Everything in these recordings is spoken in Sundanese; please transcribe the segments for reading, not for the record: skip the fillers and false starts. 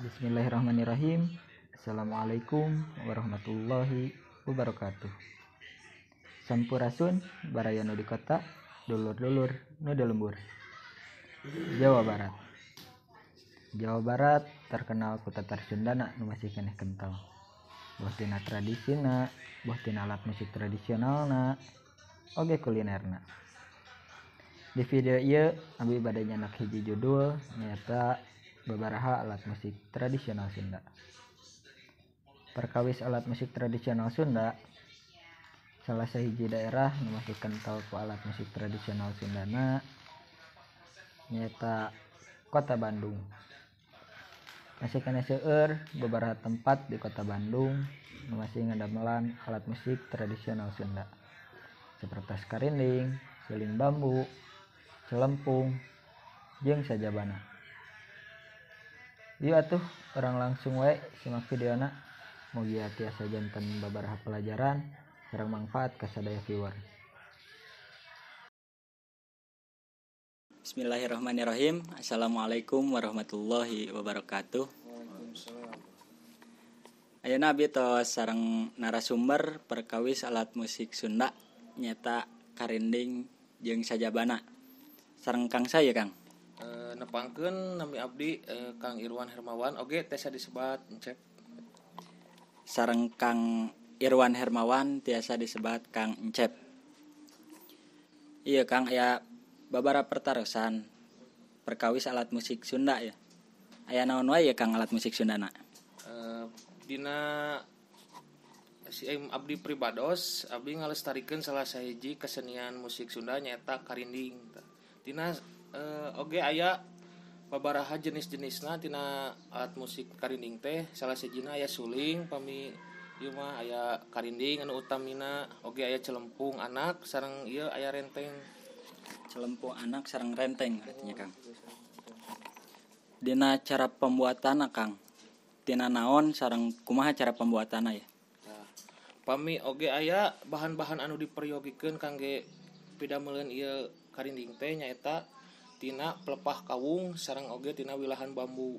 Bismillahirrahmanirrahim. Assalamualaikum warahmatullahi wabarakatuh. Sampurasun baraya nu di kota, dulur-dulur nu di lembur. Jawa Barat. Jawa Barat terkenal ku tatar Sundana nu masih keneh kental. Boh tina tradisina, boh tina alat musik tradisionalna, oge kulinerna. Di video ieu abi bade nyanak hiji judul nyaeta babaraha alat musik tradisional Sunda. Perkawis alat musik tradisional Sunda, salah sahiji daerah nu masih kental ku alat musik tradisional Sundana nyaeta Kota Bandung. Masih keneh seueur babaraha tempat di Kota Bandung nu masih ngadamelan alat musik tradisional Sunda. Sapertos karinding, suling bambu, celempung, jeung sajabana. Ieu atuh urang langsung wae simak videona. Mugia tiasa janten babaraha pelajaran sareng manfaat ka sadaya viewer. Bismillahirrahmanirrahim. Assalamualaikum warahmatullahi wabarakatuh. Waalaikumsalam. Ayeuna abdi tos sareng narasumber perkawis alat musik Sunda nyaeta karinding jeung sajabana. Sareng Kang saya Kang. Nepangkeun nami abdi Kang Irwan Hermawan oge tiasa disebat Encep. Sareng Kang Irwan Hermawan tiasa disebat Kang Encep. Iya Kang, aya babara pertarosan perkawis alat musik Sunda ya. Aya naon wae ya Kang alat musik Sundana? Dina si abdi pribados abdi ngalestarikeun salah sahiji kesenian musik Sunda nyaeta karinding. Tina oge aya babaraha jenis-jenisna tina alat musik karinding teh, salah sahijina aya suling pami ieu mah aya karinding anu utamina, oge aya celempung anak sareng ieu aya renteng. Celempung anak sareng renteng artinya Kang. Dina cara pembuatanna Kang, tina naon sareng kumaha cara pembuatanna ya? Nah, pami oge aya bahan-bahan anu diperyogikeun kangge pidameleun ieu karinding teh nyaeta tina pelepah kawung sareng oge tina wilahan bambu.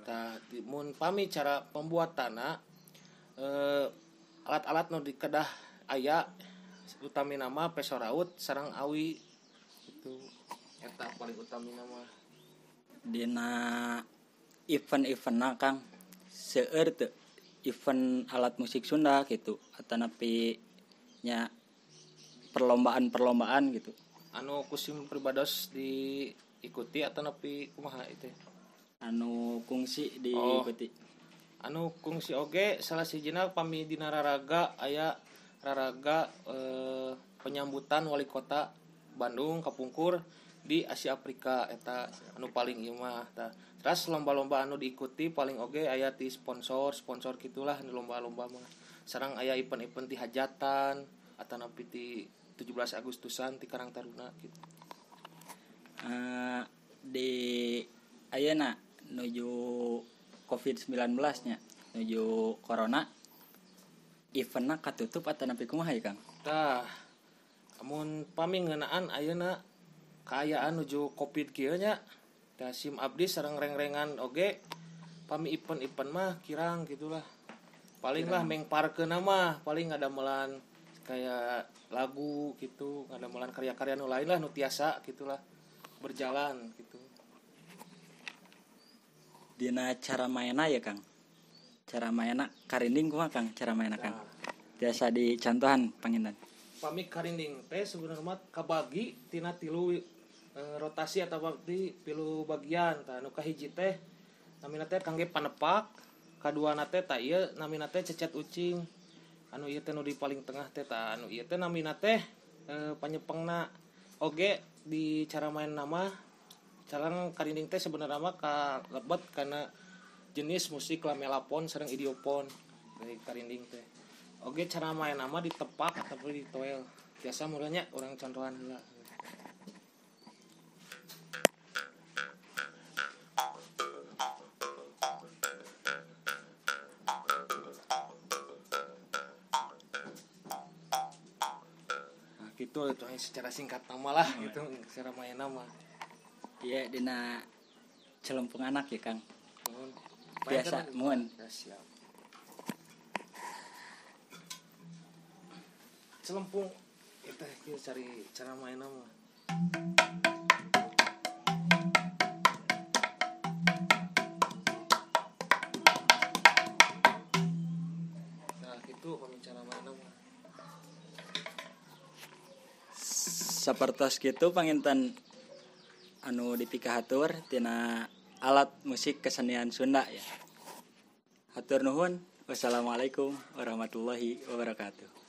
Tah mun pami cara pembuatanna alat-alat nu dikedah aya utamina mah peso raut sareng awi gitu. Eta paling utamina mah. Dina event-eventna Kang seueur teu event alat musik Sunda gitu atanapi nya perlombaan-perlombaan gitu. Anu kusim pribados diikuti atanapi kumaha itu? Anu kungsi diikuti. Oh, anu kungsi oge salah sijina pami dina raraga aya raraga penyambutan wali kota Bandung kapungkur di Asia Afrika eta anu paling ieu mah tah. Terus lomba-lomba anu diikuti paling oge aya ti sponsor-sponsor gitulah nu lomba-lomba mah. Sareng aya event-event ti hajatan atanapi ti 17 Agustusan ti Karang Taruna gitu. Di ayeuna nuju Covid-19 nya, nuju corona, eventna katutup atanapi kumaha ya Kang? Tah, amun pami ngeunaan ayeuna kaayaan nuju Covid kieu nya, tah sim abdi sareng reng-rengan oge pami event-event mah kirang gitulah. Paling lah mengparkeun mah, paling ngadamelan kayak lagu gitu, ngadamelan karya-karya nu lain lah nu tiasa gitulah berjalan gitu. Dina cara mainna ya Kang? Cara mainna karinding kumaha Kang? Cara mainna Kang? Tiasa dicontohan panginten. Pami karinding teh sebenarnya mah kabagi tina tilu rotasi atawa di tilu bagian. Tah nu kahiji teh namina teh kangge panepak, kaduana teh tah ieu namina teh cecet ucing. Anu ieu teh nu di paling tengah teh tah anu ieu teh namina teh panyepengna. Oge di cara main nama carang karinding teh sebenarnya mah kalebet kana jenis musik lamelapon sareng idiopon dari karinding teh. Oge cara main nama ditepak tapi ditoel. Biasa mulanya urang contohan heula. Nah, gitu itu secara singkat nama lah gitu cara main nama. Iya dina celempung anak ya Kang. Biasa, muhun. Ya, siap. Celempung itu kita cari cara mainnya mah. Nah, gitu kami cara mainnya mah. Sapertos kitu panginten anu dipikahatur tina alat musik kesenian Sunda ya. Hatur nuhun. Wassalamualaikum warahmatullahi wabarakatuh.